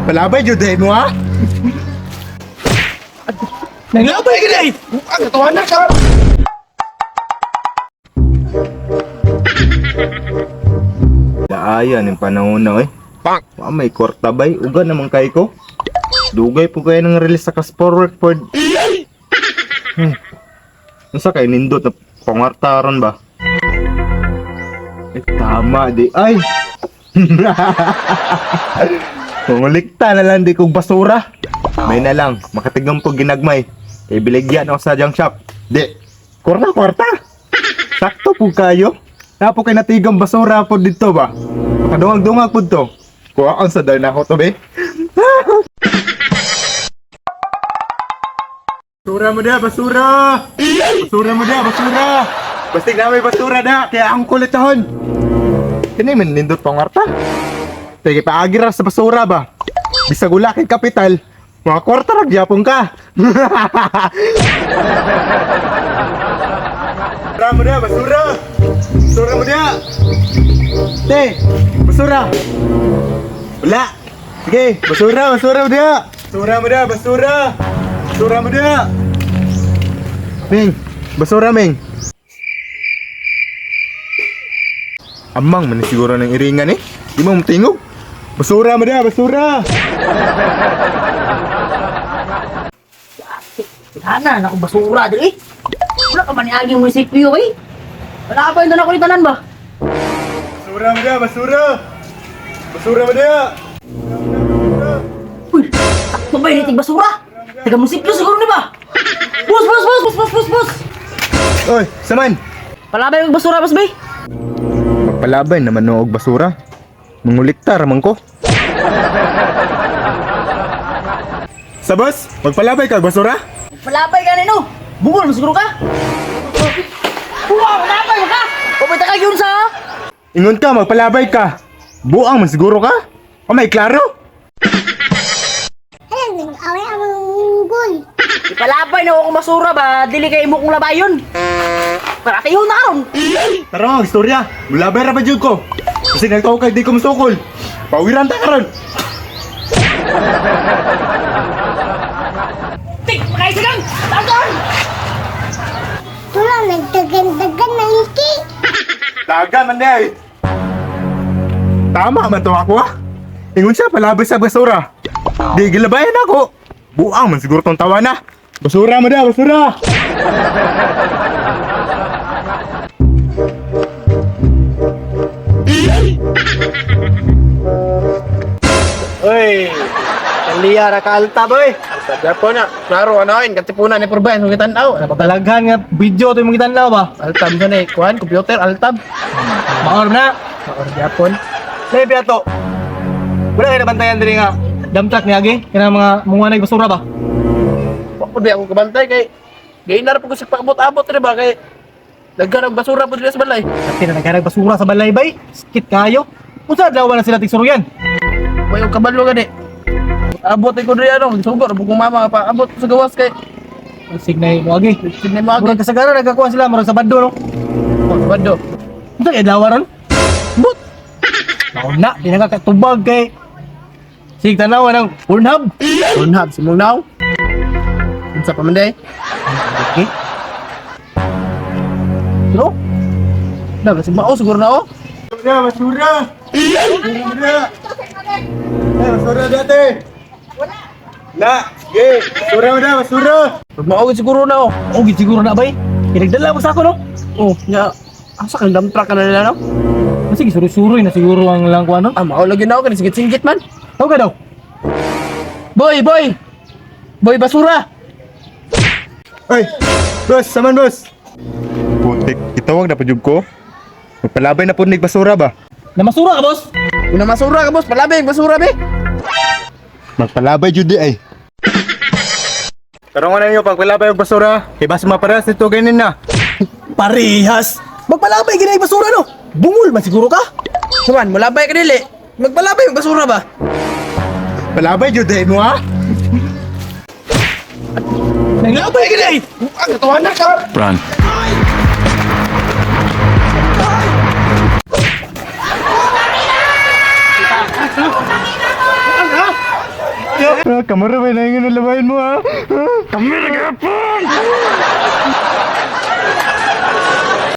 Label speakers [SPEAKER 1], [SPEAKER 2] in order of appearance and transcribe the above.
[SPEAKER 1] Palabay jud mo ha.
[SPEAKER 2] Nanglabay ka day!
[SPEAKER 1] Ang katuwa na ka. Daayan yung panahon na eh. Wa may kwarta bay, uga naman kay ko. Dugay po kayo ng release sa cash forward pod. Unsa kay nindot na pangarta ron ba? Eh, tama di ay. Pangulikta na lang di kong basura. May na lang, makatigam po ginagmay. Kay biligyan ako sa junk shop. Di, kwarta kwarta. Sakto po kayo. Napo kay natigam basura po dito ba? Makadungag-dungag po to. Kuha ang sa na ako to be. Basura mo da, basura! Basura mo da, basura! Bastig na may basura da, kaya ang kulit ahon. Kini man nindot pangarta. Sige, paagi ra sa basura ba? Bisag wala kay kapital, mga kwarta ra gyapon ka. Basura mo da, basura! Basura mo da! Te, basura! Wala! Sige, basura, basura mo da! Basura mo da, basura! Basura mo da! Ming, basura Ming! Amang man siguro ng iringan eh. Di mo matingog. Basura mo da, basura!
[SPEAKER 3] Ana, na akong basura dili. Wala ka man niagi munisipyo eh. Wala pa yung ako ni tanan ba?
[SPEAKER 1] Basura mo da, basura! Basura mo da!
[SPEAKER 3] Uy, sakto ba yung basura? Taga munisipyo siguro ni ba? Boss, boss, boss, boss, boss, boss, boss.
[SPEAKER 1] Oy, saman!
[SPEAKER 3] Palabay yung basura, boss, bay.
[SPEAKER 1] Magpalabay naman no og basura. Mangulikta raman ko. Sa boss, magpalabay ka og basura?
[SPEAKER 3] Palabay ka nino. Bungol mo siguro ka. Wow, palabay mo ka. Pabay ka yun sa.
[SPEAKER 1] Ingon ka, magpalabay ka. Buang man siguro ka. O may klaro.
[SPEAKER 4] Alam, nag-away ang mga unggol.
[SPEAKER 3] Ipalabay na akong basura ba? Dili kay imo kong labayon. Para kayo na karon.
[SPEAKER 1] Tara nga, istorya. Mulabay ra ba jud ko? Kasi nagtaw kay di ko masukol. Pawiran ta karon.
[SPEAKER 3] Tik, makaisagang. Tagon!
[SPEAKER 4] Tula, nagdagan-dagan ng iki.
[SPEAKER 1] Daga man di ay. Tama man to ako ah. Ingon siya palabay sa basura. Di gilabayan ako. Buang man siguro tong tawa na. Basura mo da, basura.
[SPEAKER 2] Uy! Kaliya ra ka alta boy.
[SPEAKER 5] Sa Japon na, klaro ano yun, katipunan ni Purbayan, kung kitanaw.
[SPEAKER 2] Napapalaghan nga video to imong gitan-aw ba?
[SPEAKER 5] Altab sa na eh, kuhan, computer, altab.
[SPEAKER 2] Maor na.
[SPEAKER 5] Or Japon.
[SPEAKER 2] Lahi piato. Wala kay nabantayan diri nga dump truck ni agi kanang mga munga nag basura ba?
[SPEAKER 5] Wa po di ako kabantay kay gainar po ko sa paabot-abot rin ba kay daghan ang basura po dila sa balay.
[SPEAKER 2] Kasi na naghanag basura sa balay bay. Sakit kayo. Unsa adlaw na sila tigsuruyan?
[SPEAKER 5] Wa yung kabalo gani. Abot ko diri ano, sugor po kong mama paabot sa gawas kay
[SPEAKER 2] Signay mo agi.
[SPEAKER 5] Signay mo agi.
[SPEAKER 2] Murag kasagaran nagkakuha sila murag Sabado no.
[SPEAKER 5] Sabado.
[SPEAKER 2] Unsa kay adlaw ron?
[SPEAKER 5] But
[SPEAKER 2] Mao na, di na kakatubag kay Sige tanawa ng Pornhub.
[SPEAKER 5] Pornhub simong now. Unsa pa man day?
[SPEAKER 2] Okay. No?
[SPEAKER 5] Na kasi mao siguro na oh.
[SPEAKER 1] Basura, basura. Basura mo da. Eh, basura dati. Wala. La, sige. Basura mo da, basura.
[SPEAKER 5] Mao gid siguro na oh.
[SPEAKER 2] O gid siguro na bay. Pinagdala mo sa ako no.
[SPEAKER 5] Oh, nya asa kang dump truck ka na nila no?
[SPEAKER 2] Sige, suroy-suroy na siguro ang lang kuano.
[SPEAKER 5] Ah, mao lagi na ako kani singgit-singgit man.
[SPEAKER 2] Tawag ka daw.
[SPEAKER 5] Boy, boy. Boy basura.
[SPEAKER 1] Oy, boss, saman boss. Putik, itawag na pa jud ko. Magpalabay na po nig basura ba?
[SPEAKER 2] Namasura ka, boss.
[SPEAKER 5] Una masura ka boss, palabing basura be.
[SPEAKER 1] Magpalabay jud di ay. Tarong na ninyo pagpalabay og basura. Kay basta maparas nito ganin na.
[SPEAKER 2] Parehas. Magpalabay ginay basura no. Bungol man siguro ka.
[SPEAKER 5] Saman, mulabay ka dili. Magpalabay yung basura ba?
[SPEAKER 1] Palabay jud di mo ha.
[SPEAKER 2] Nanglabay ginay.
[SPEAKER 5] Ang katuwa na ka.
[SPEAKER 6] Run.
[SPEAKER 1] Ah, kamara ba na yung labahin mo ha? Ah, kamara ka po!